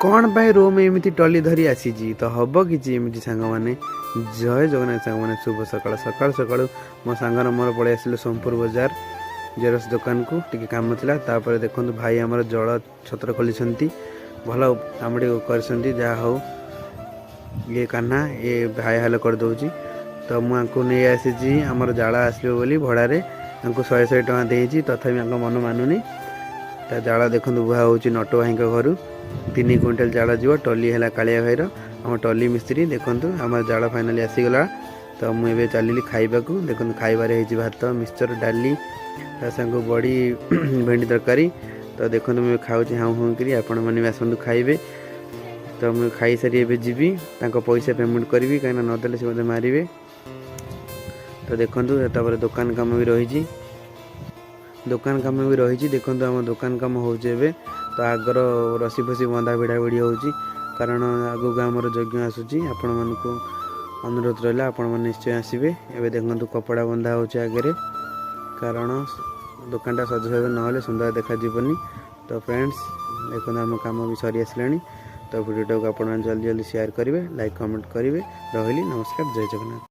କ'ଣ ପାଇଁ ରୋମ୍ ଏମିତି ଟଲି ଧରି ଆସିଛି ତ ହବ କିଛି ଏମିତି। ସାଙ୍ଗମାନେ, ଜୟ ଜଗନ୍ନାଥ। ସାଙ୍ଗମାନେ, ଶୁଭ ସକାଳ। ସକାଳୁ ସକାଳୁ ମୋ ସାଙ୍ଗର ମୋର ପଳେଇ ଆସିଲୁ ସୋନପୁର ବଜାର ଜେରକ୍ସ ଦୋକାନକୁ, ଟିକେ କାମ ଥିଲା। ତାପରେ ଦେଖନ୍ତୁ, ଭାଇ ଆମର ଜଳ ଛତ୍ର ଖୋଲିଛନ୍ତି। ଭଲ କାମ ଟିକେ କରିଛନ୍ତି, ଯାହା ହଉ। ଇଏ କାହ୍ନା, ଇଏ ଭାଇ ହାଲ କରିଦେଉଛି। ତ ମୁଁ ଆଙ୍କୁ ନେଇ ଆସିଛି, ଆମର ଜାଳ ଆସିବ ବୋଲି। ଭଡ଼ାରେ ତାଙ୍କୁ 100 100 ଟଙ୍କା ଦେଇଛି, ତଥାପି ଆଙ୍କ ମନ ମାନୁନି। ତା ଜାଳ ଦେଖନ୍ତୁ, ବୁହା ହେଉଛି ନଟୁ ଭାଇଙ୍କ ଘରୁ। 3 କୁଇଣ୍ଟାଲ ଜାଳ ଯିବ। ଟଲି ହେଲା କାଳିଆ ଭାଇର, ଆମ ଟଲି ମିସ୍ତ୍ରୀ। ଦେଖନ୍ତୁ, ଆମର ଜାଳ ଫାଇନାଲି ଆସିଗଲା। ତ ମୁଁ ଏବେ ଚାଲିଲି ଖାଇବାକୁ। ଦେଖନ୍ତୁ, ଖାଇବାରେ ହେଇଛି ଭାତ, ମିକ୍ସଚର, ଡାଲି, ତା ସାଙ୍ଗକୁ ବଡ଼ି ଭେଣ୍ଡି ତରକାରୀ। ତ ଦେଖନ୍ତୁ, ମୁଁ ଏବେ ଖାଉଛି ହାଉଁ ହାଉଁ କରି। ଆପଣମାନେ ବି ଆସନ୍ତୁ, ଖାଇବେ। ତ ମୁଁ ଖାଇସାରି ଏବେ ଯିବି, ତାଙ୍କ ପଇସା ପେମେଣ୍ଟ କରିବି, କାହିଁକିନା ନଦେଲେ ସେ ମୋତେ ମାରିବେ। ତ ଦେଖନ୍ତୁ, ତାପରେ ଦୋକାନ କାମ ବି ରହିଛି, ଦୋକାନ କାମ ବି ରହିଛି। ଦେଖନ୍ତୁ, ଆମ ଦୋକାନ କାମ ହେଉଛି ଏବେ। ତ ଆଗର ରସି ଫସି ବନ୍ଧା ଭିଡ଼ା ଭିଡ଼ି ହେଉଛି, କାରଣ ଆଗକୁ ଆମର ଯଜ୍ଞ ଆସୁଛି। ଆପଣମାନଙ୍କୁ ଅନୁରୋଧ ରହିଲା, ଆପଣମାନେ ନିଶ୍ଚୟ ଆସିବେ। ଏବେ ଦେଖନ୍ତୁ, କପଡ଼ା ବନ୍ଧା ହେଉଛି ଆଗରେ, କାରଣ ଦୋକାନଟା ସଜସଜ ନହେଲେ ସୁନ୍ଦର ଦେଖାଯିବନି। ତ ଫ୍ରେଣ୍ଡସ୍, ଦେଖନ୍ତୁ, ଆମ କାମ ବି ସରି ଆସିଲାଣି। ତ ଭିଡ଼ିଓଟାକୁ ଆପଣମାନେ ଜଲ୍ଦି ଜଲ୍ଦି ସେୟାର କରିବେ, ଲାଇକ୍, କମେଣ୍ଟ କରିବେ। ରହିଲି, ନମସ୍କାର, ଜୟ ଜଗନ୍ନାଥ।